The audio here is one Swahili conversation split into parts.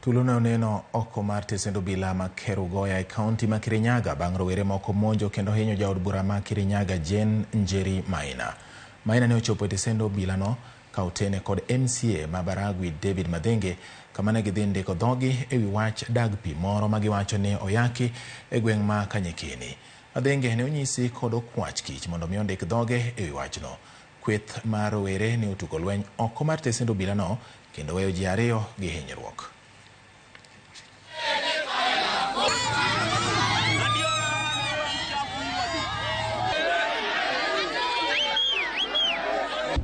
Tulo ne oneno oko mar tesend obila ma Kerugoya e kaunti ma Kirinyaga bang' rowere moko monjo kendo hinyo jaod bura ma Kirinyaga Jane Njeri Maina. Maina ne ochopo e tesend obilano ka otene kod MCA ma Baragwi David Madhenge kama ne gidhi ndiko dhogi e wi wach dag pi moro ma giwacho ni oyaki e gweng' ma Kanyikini. Madhenge ne onyisi kod okwach kich mondo mi ondik dhoge e wi wachno. Kweth mar rowere ne otugo lweny oko mar tesend obilano kendo weyo ji ariyo gi hinyruok.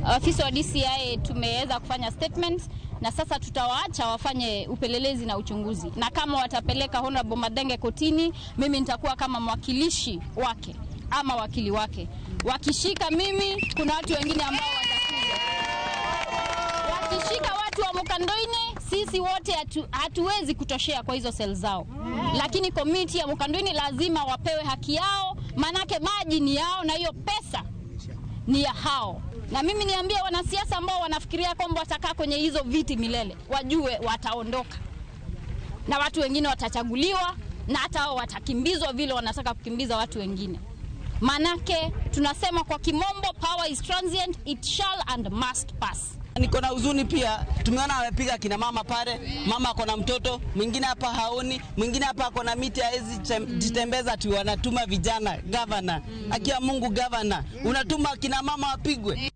Afisa wa DCI tumeweza kufanya statements na sasa tutawaacha wafanye upelelezi na uchunguzi, na kama watapeleka Honorable Madhenge kotini, mimi nitakuwa kama mwakilishi wake ama wakili wake. Wakishika mimi, kuna watu wengine ambao watakuja. Wakishika watu wa Mukandoini, sisi wote hatuwezi kutoshea kwa hizo sel zao, lakini komiti ya Mukandoini lazima wapewe haki yao, manake maji ni yao na hiyo pesa ni ya hao. Na mimi niambie wanasiasa ambao wanafikiria kwamba watakaa kwenye hizo viti milele, wajue wataondoka na watu wengine watachaguliwa, na hata hao watakimbizwa vile wanataka kukimbiza watu wengine. Manake tunasema kwa kimombo, power is transient, it shall and must pass. Niko na huzuni pia, tumeona wamepiga kina mama pale, mama ako na mtoto, mwingine hapa haoni, mwingine hapa ako na miti haezi jitembeza tu, wanatuma vijana governor. Akia Mungu governor, unatuma kina mama wapigwe.